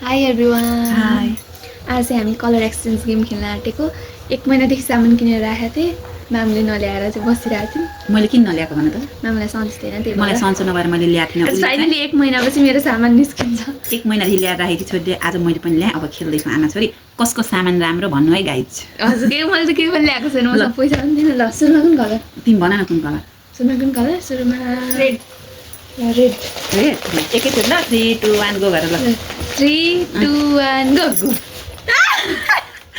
High everyone. High. आज हामी colour exchange game खेल्न आँटेको। 1 महिनादेखि सामान किनेर राखेको थिएँ, म्यामले नल्याएर चाहिँ बसिरहेको थियौँ। मैले किन नल्याएको भने त म्यामलाई सन्चो थिएन, त्यही मलाई सन्चो नभएर मैले ल्याएको थिइनँ। फाइनली 1 महिनापछि मेरो सामान निस्किन्छ। 1 महिनादेखि ल्याएर राखेकी छोरीले आज मैले पनि ल्याएँ। अब खेल्दैछु आमा छोरी, कसको सामान राम्रो भन्नु है गाइज। हजुर के मैले त केही पनि ल्याएको छैन, मसँग पैसा पनि थिएन। ल सुरुमा कुन कलर? तिमी भन न कुन कलर? सुरुमा कुन कलर? सुरुमा रेड। रेड रेड एकैचोटि ल 3 2 1 गो गरेर ल 3 2 1 गो।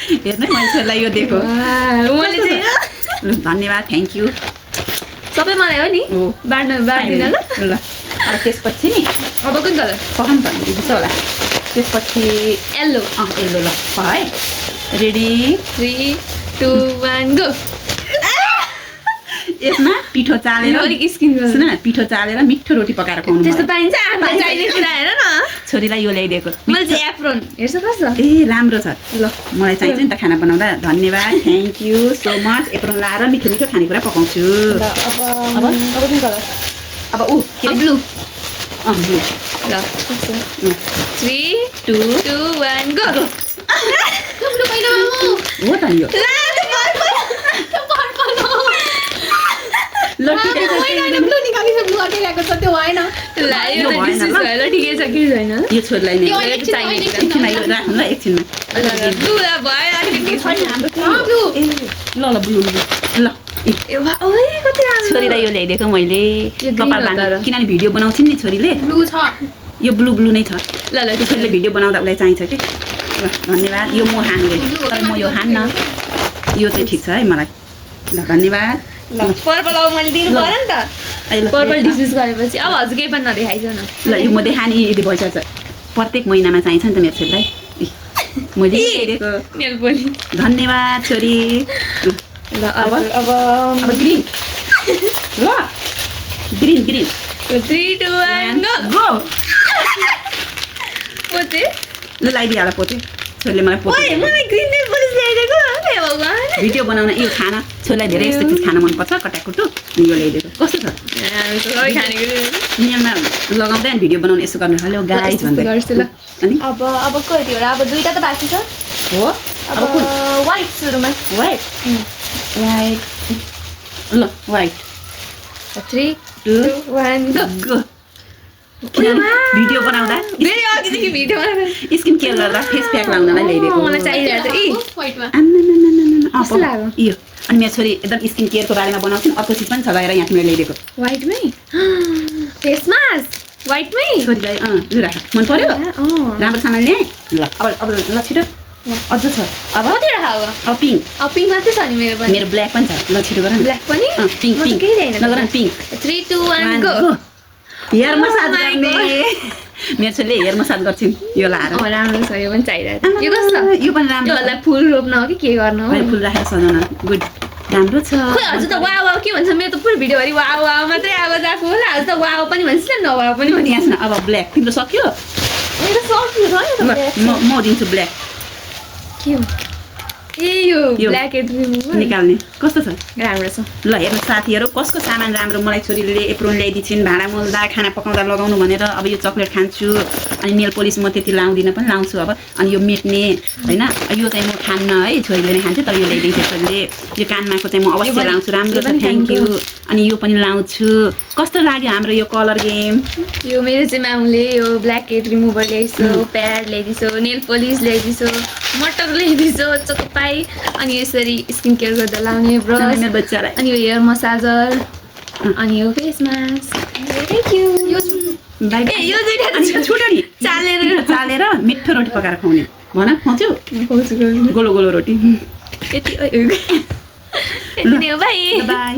हेर्नु है मैले छोरीलाई यो दिएको। मैले चाहिँ धन्यवाद, थ्याङ्क यू। सबै मलाई हो नि, बाँड्दिन ल। ल अब त्यसपछि नि अब कुन कलर? पकाउनु पर्ने दिन्छ होला। त्यसपछि येल्लो। येल्लो ल है। Ready 3 2 1 go. यसमा पिठो चालेर अलिक स्किन सुन न, पिठो चालेर मिठो रोटी पकाएर खुवाउनु त्यस्तो मलाई। पाइन्छ? आफूलाई चाहिने कुरा हेर न। छोरीलाई यो ल्याइदिएको। मैले चाहिँ एप्रोन हेर्छ कस्तो? ए राम्रो छ। ल मलाई चाहिन्छ नि त खाना बनाउँदा। धन्यवाद, thank you so much. Apron लाएर मिठो मिठो खानेकुरा पकाउँछु। अब कुन कलर? अब के ब्लू। ब्लू ल 3 2 1 गो। ब्लू पहिला मामु हो त नि यो। ल ठिकै छ। ब्लू निकालिस, ब्लू अटे ल्याएको छ त्यो भएन। ल यो त डिसिस भयो। ल ठिकै छ कि छैन? यो छोरीलाई नै चाहिने एकछिनमा यो राख्नु ल एकछिनमा। ब्लू ल भयो अलिकति छैन हाम्रो ब्लू। ए ल ल ब्लू ल ए वा ओइ कति राम्रो। छोरीलाई यो ल्याइदिएको मैले। यो green कपाल हो बाँध्नु तर। किनभने भिडियो बनाउँछिन् नि छोरीले। ब्लू छ। यो ब्लू नै छ। ल ल छोरीले भिडियो बनाउँदा उसलाई चाहिन्छ कि। ल धन्यवाद। यो म हान्दै तर म यो हान्न। यो चाहिँ ठिक छ है मलाई। ल धन्यवाद। ल पर्पल अब मैले दिनु पर्यो नि त। ल पर्पल डिसिस गरेपछि अब हजुर केही पनि नदेखाइछ न। ल यो म देखाएँ नि यदि भइसक्छ। प्रत्येक महिनामा चाहिन्छ नि त मेरो छोरीलाई। मैले ल्याइदिएको। नेल पोली। धन्यवाद छोरी। ल अब अब ग्रिन ल ग्रिन 3 2 1 गो। गो। पोते ल लगाइदिइहाल पोते। छोरीले मलाई पोते ओइ मलाई ग्रीन नेल पोलिस ल्याइदिएको। हे भगवान। भिडियो बनाउन यो खाना छोरीलाई धेरै यस्तो चिज खान मनपर्छ। कटाकुटु यो ल्याइदिएको। कस्तो छ? सबै खानेको नियममा लगाउँदै अनि भिडियो बनाउनु यसो गर्नु हेलो गाइज भन्दै गर्छु ल। अनि अब कतिवटा? अब दुईटा त बाँकी छ। हो अब व्हाइट सुरुमा। वाइट वाइट ल वाइट 3 2 1 गो। गो। भिडियो बनाउँदा धेरै अघिदेखि भिडियो बनाएको। स्किन केयर गर्दा फेस प्याक लाउनलाई ल्याइदिएको। मलाई चाहिरहेको थियो। कस्तो लाग्यो? यो अनि मेरो छोरी एकदम स्किन केयरको बारेमा बनाउँछिन्। अर्को चिज पनि छ लगेर यहाँ तिमीले ल्याइदिएको। व्हाइटमै फेस मास्क व्हाइटमै। छोरीलाई लु राख। मन पर्यो? राम्रो सामान ल्याएँ। ल अब ल छिटो अझ छ। अब कति राख अब पिङ्क। अब पिङ्क मात्रै छ नि मेरो पनि। मेरो ब्ल्याक पनि छ। ल छिटो गर न। ब्ल्याक पनि? पिङ्क म त पिङ्क केही ल्याइन। ल गर न pink. 3 2 1 go. Hair massage my गर्ने। मेरो छोरीले हेयर मसाज गर्छिन् यो लाएर। राम्रो छ, यो पनि चाहिरहेको थियो। यो कस्तो? यो पनि राम्रो। योलाई फुल रोप्न हो कि के गर्न हो? फुल राखेर सजाउन गुड राम्रो छ। खोइ हजुर त वाव वाव के भन्छ? मेरो त पुरै भिडियोभरि वाव वाव मात्रै आवाज आएको होला। हजुर त वाव पनि भन्छ न वाव पनि भन्छ। यहाँ अब ब्ल्याक तिम्रो सक्यो? मेरो सक्यो छ नि त ब्ल्याक। म दिन्छु ब्ल्याक। के हो? ए यो ब्ल्याक हेड रिमुभर निकाल्ने कस्तो छ? राम्रो छ। ल हेर्नु साथीहरू कसको सामान राम्रो। मलाई छोरीले एप्रोन ल्याइदिन्छन् भाँडा मोल्दा खाना पकाउँदा लगाउनु भनेर। अब यो चक्लेट खान्छु अनि नेल पोलिस म त्यति लाउँदिनँ पनि लाउँछु अब। अनि यो मेट्ने होइन यो चाहिँ म खान्न है, छोरीले नै खान्छु। तर यो ल्याइदिन्छ छोरीले। यो कानमाको चाहिँ म अवश्य लाउँछु। राम्रो छ, थ्याङ्क यू। अनि यो पनि लाउँछु। कस्तो लाग्यो हाम्रो यो कलर गेम? यो मेरो चाहिँ म्यामले यो ब्ल्याक हेड रिमुभर ल्याइदिसो, प्याड ल्याइदिसो, नेल पोलिस ल्याइदिसो, मटर ल्याइदिसो, चोकपाई अनि यसरी स्किन केयर गर्दा लाउने ब्रस, मेरो बच्चालाई अनि यो हेयर मसाजर, अनि यो फेस मास्क। Thank you. ए यो दुईटा अनि यो छुट्यो नि चालेर मिठो रोटी पकाएर खुवाउने। भन खुवाउँछु गोलो गोलो रोटी। यति नै हो। बाई। बाई।